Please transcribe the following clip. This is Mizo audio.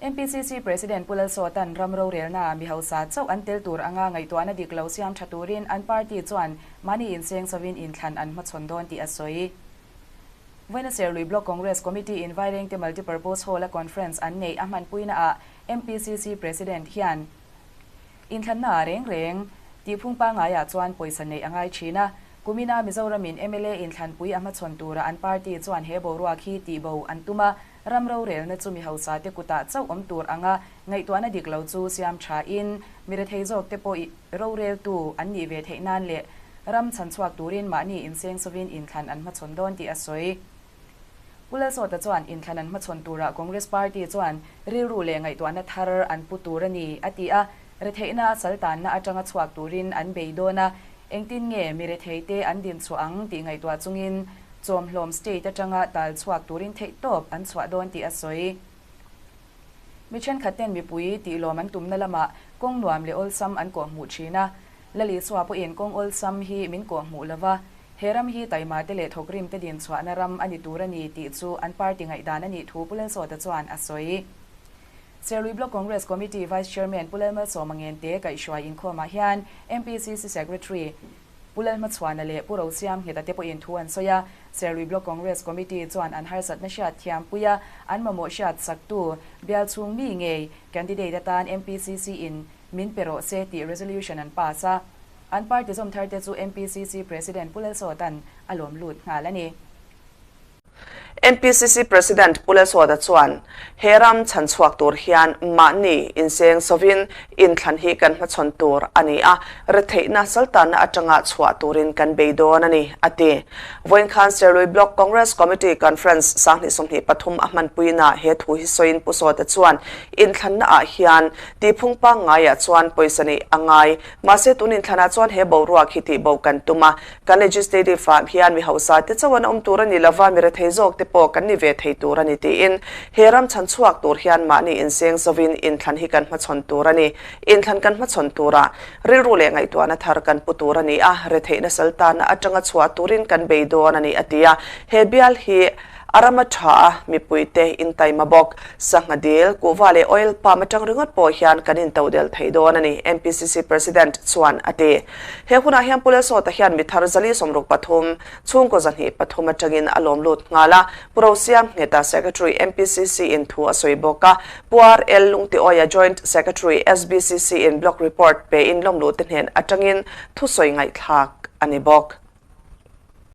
MPCC President Pu Lalsawta'n ram rorelnaa mi hausa chauh an tel tur anga ngaihtuahna dik lo siam tha turin an party chuan mahni inseng chovin inthlan an hmachhawn dawn tih a sawi. Vawiina Serlui Block Congress Committee in Vairengte Multipurpose Hall-a conference an neih a hmanpuinaah MPCC President hian Inthlannaah reng reng tihphung pangaiah chuan pawisa neih a ngai thin a, kumina Mizoramin mla inthlanpui a hmachhawn tura an party chuan he boruak hi tihbo an tum a, ram rorelna chu mi hausate kutah chauh awm tur anga ngaihtuahna dik lo chu siam thain mi rethei zawkte pawh roreltu an nih ve theih nan leh ram chhanchhuak turin mahni insengsawin inthlan an hmachhawn dawn tih a sawi. Pu Lalsawta chuan inthlan an hmachhawn turah Congress Party chuan rilru leh ngaihtuahna thar an pu tur a ni, a ti a. Retheihna a saltanna atanga chhuak turin an bei dawn a, engtin nge mi retheite an din chhuah ang tih ngaihtuah chungin chawmhlawm state atanga tal chhuak turin theihtawp an chhuah dawn tih a sawi. Mi thenkhatten mipui tihlawm an tumna lamah kawng nuam leh awlsam an kawhhmuh thin a, Lalisua pawhin kawng awlsam hi min kawhhmuh lova, he ram hi taimate leh thawkrimte din chhuahna ram a ni tur a ni tih chu an party ngaihdan a nih thu Pu Lalsawta chuan a sawi. Serlui Block Congress Committee Vice Chairman Pu Lalmalsawma Ngente kaihhruai inkhawmah hian MPCC Secretary Pu Lalhmachhuana leh Pu Rosiam Ngheta te pawhin thu an sawi a, Serlui Block Congress Committee chuan an harsatna hriat thiampuia an mamawh hriat saktu bial chhung mi ngei candidate atan MPCC in Min pe rawh se tih resolution an pass a, an party zawm thar te chu MPCC President Pu Lalsawta'n a lawm lut nghal a ni. MPCC President Pu Lalsawta chuan he ram chhan chhuak tur hian mahni inseng sovin inthlan hi kan hmachhawn tur a ni a, retheihna saltanna atanga chhuah turin kan bei dawn a ni, a ti. Vawiin khan Serlui Block Congress Committee Conference 2023 a hmanpuina he thu hi sawiin Pu Sawta chuan inthlanna ah hian Tihphung pangngaiah chuan pawisa neih a ngai. Mahse tun inthlanah chuan he boruak hi tihbo kan tum a. Kan legislative ah hian mi hausa te chauh an awm tur a ni lova, mi rethei zawk te pawh kan ni ve thei tur a ni tiin he ram chhan chhuak tur hian mahni inseng zovin inthlan hi kan hmachhawn tur a ni. Inthlan kan hmachhawn turah rilru leh ngaihtuahna thar kan pu tur a ni a, retheihna saltana atanga chhuah turin kan bei dawn a ni a ti a. He bial hi A ram a tha a, mipuite in taima bawk. Sangha dil, kuhva leh oil palm atang ringawt pawh hian kan intoh del thei dawn a ni, MPCC President chuan a ti. He hunah hian Pu Lalsawta hian mi thar 473, chhungkaw 23 atangin a lawm lut nghal a, Pu Rosiam Ngheta Secretary MPCC in thu a sawi bawk a, Pu RL Lungtiawia Joint Secretary SBCC in Block Report pe in lawmluhte hnen atangin thusawi ngaihthlak a ni bawk.